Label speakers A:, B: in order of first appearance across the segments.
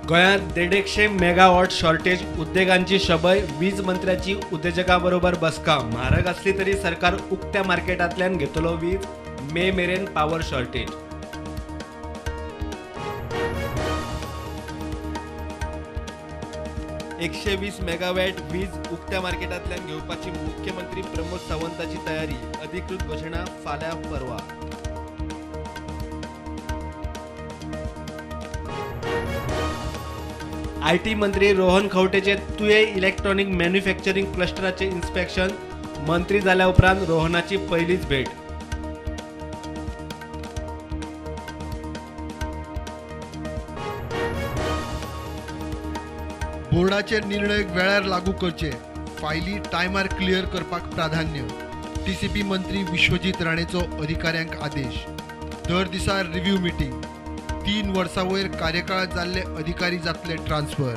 A: गोंयांत 150 megawatt shortage, उद्देगांची शबय, वीज मंत्र्याची उद्देजकां बरोबर बसका. म्हारग आसली तरी सरकार उक्त्या मार्केटांतल्यान घेतलो वीज, मे मेरेन पावर शॉर्टेज. 120 मेगावॅट वीज उक्त्या मार्केटांतल्यान घेवपाची मुख्यमंत्री प्रमोद सावंताची तयारी, अधिकृत घोशणा फाल्यां परवा. IT मंत्री रोहन खंवटेचे तुये इलेक्ट्रॉनिक मॅन्युफॅक्चरिंग क्लस्टराचे इन्स्पेक्शन, मंत्री जाल्या उपरांत रोहनाची पयलीच भेट.
B: बोर्डाचे निर्णय वेळार लागू करचे, फायली टायमार क्लियर करपाक प्राधान्य. टीसीपी मंत्री विश्वजीत राणेचो अधिकाऱ्यांक आदेश. दर दिसा रिव्ह्यू मिटींग. 3 वर्सां वयर कार्यकाळ जाल्ले अधिकारी जातले ट्रान्स्फर.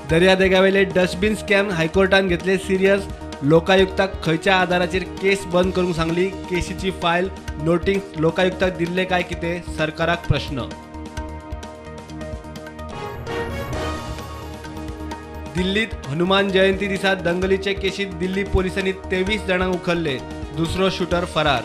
A: दर्यादेगावेले डस्टबीन स्कॅम हायकोर्टान घेतले सिरियस, लोकायुक्ताक खंयच्या आदाराचेर केस बंद करूंक सांगली, केसीची फायल नोटीस लोकायुक्ताक दिल्ले काय कितें, सरकाराक प्रश्न. दिल्लीत हनुमान जयंती दिसा दंगलीचे केशीत दिल्ली पोलिसांनी 23 जाणांक उखल्ले, दुसरो शूटर फरार.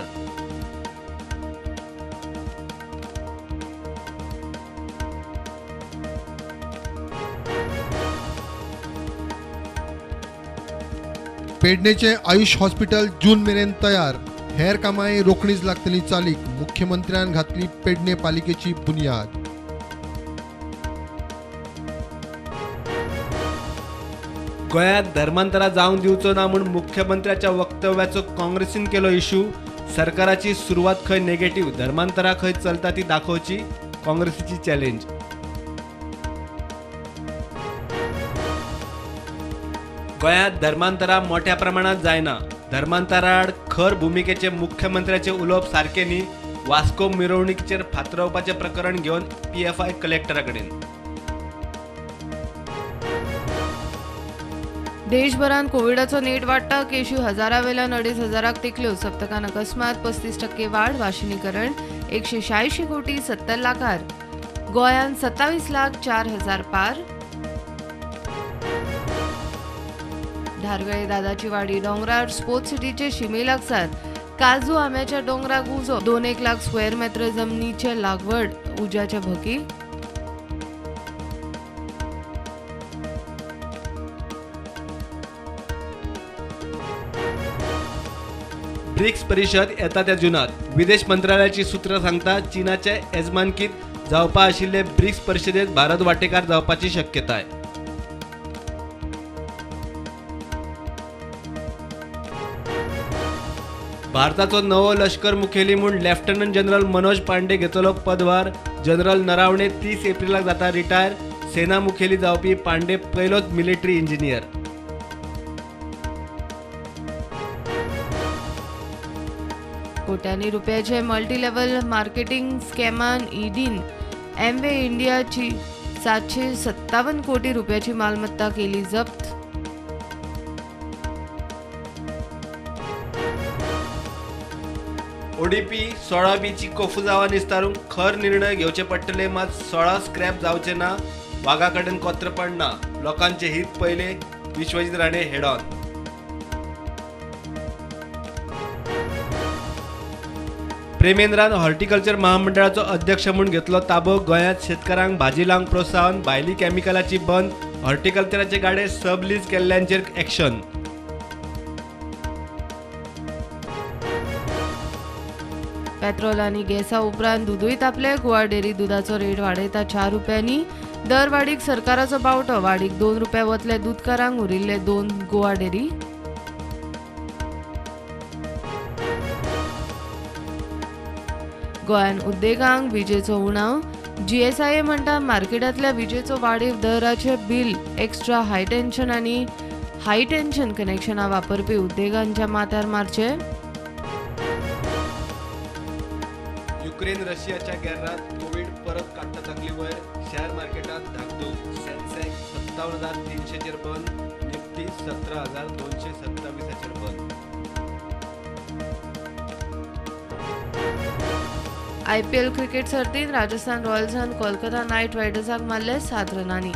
B: पेडणेचे आयुष हॉस्पिटल जून मेरेन तयार, हेर कामांय रोखडीच लागतली चालीक, मुख्यमंत्र्यान घातली पेडणे पालिकेची बुन्याद.
A: गोंयांत धर्मांतरा जावंक दिवचो ना म्हूण मुख्यमंत्र्याच्या वक्तव्याचो काँग्रेसीन केलो इशू, सरकाराची सुरवात खंय नेगेटीव, धर्मांतरा खंय चलता ती दाखोवची, काँग्रेसीची चॅलेंज. गोंयांत धर्मांतरा मोठ्या प्रमाणात जायना, धर्मांतराआड खर भुमिकेचे मुख्यमंत्र्याचे उलोवप सारकें न्ही, वास्को मिरवणुकीचेर फातरावपाचें प्रकरण घेवन पीएफआय कलेक्टरा कडेन.
C: देशभरात कोविडाचो नेट वाडटा, केशी 1000 वेल्यान 2500 तेंकल्यो. सप्तकान अकस्मात 35% वाड. वाशिनीकरण 186 कोटी 70 लाखार, गोंयांत 27,04,000 पार. धारगळे दादाची वाडी डोंगरार स्पोर्ट्स सिटीचे शिमे लागसार काजू आंब्याच्या डोंगराक उजो, 2.1 लाख स्क्वेअर मेत्र जमनीचे लागवड उज्याच्या भकी.
A: ब्रिक्स परिशद येता त्या जूनात, विदेश मंत्रालयाची सूत्रां सांगता चीनाचे येजमानकीत जावपा आशिल्ले ब्रिक्स परिशदेत भारत वांटेकार जावपाची शक्यताय. भारताचो नवो लश्कर मुखेली म्हूण लेफ्टनंट जनरल मनोज पांडे घेतलो पदभार, जनरल नरावणे 30 एप्रिलाक जाता रिटायर, सेना मुखेली जावपी पांडे पयलोच मिलिटरी इंजिनियर.
C: कोट्यांनी रुपयाचे मल्टीलेव्हल मार्केटिंग स्कॅमान ईडीन एमवे इंडियाची 757 कोटी रुपयाची मालमत्ता केली जप्त.
A: ओडीपी 16 बीची कोफुजावा निस्तारूंक खर निर्णय घेवचे पडटले, मात 16 स्क्रॅप जावचे ना, वागा कडेन कोत्रपण ना, लोकांचे हित पयले, विश्वजीत राणे हेड ऑन. प्रेमेंद्रान हॉर्टिकल्चर महामंडळाचो अध्यक्ष म्हूण घेतलो ताबो, गोंयांत शेतकारांक भाजी लावंक प्रोत्साहन, भायली केमिकलाची बंद, हॉर्टिकल्चराचे गाडे सब लीज केल्ल्यांचेर एक्शन.
C: पेट्रोल आनी गॅसा उपरांत दुदूय तापले. गोवा डेअरी दुदाचो रेट वाडयता 4 रुपयांनी, दर वाडीक सरकाराचो बावटो, वाडीक 2 रुपया वतले दुदकारांक, उरिल्ले 2 गोवा डेअरी. गोंयांत उद्देगांक विजेचो उणाव, जीएसआयए म्हणटा मार्केटांतल्या विजेचो वाडीव दराचे बिल एक्स्ट्रा हाय टेन्शन आनी हाय टेन्शन कनेक्शनां वापरपी उद्देगांच्या माथ्यार मारचे.
A: युक्रेन रशियाच्या गेर्रात कोविड परत काडटा तकली वयर, शेअर मार्केटात धाकधूक, सेन्सेक्स 57,300 बंद, निफ्टी 17,227 बंद.
C: आयपीएल क्रिकेट सर्तींत राजस्थान रॉयल्सान कोलकाता नायट रायडर्साक मारले 7 रनांनी.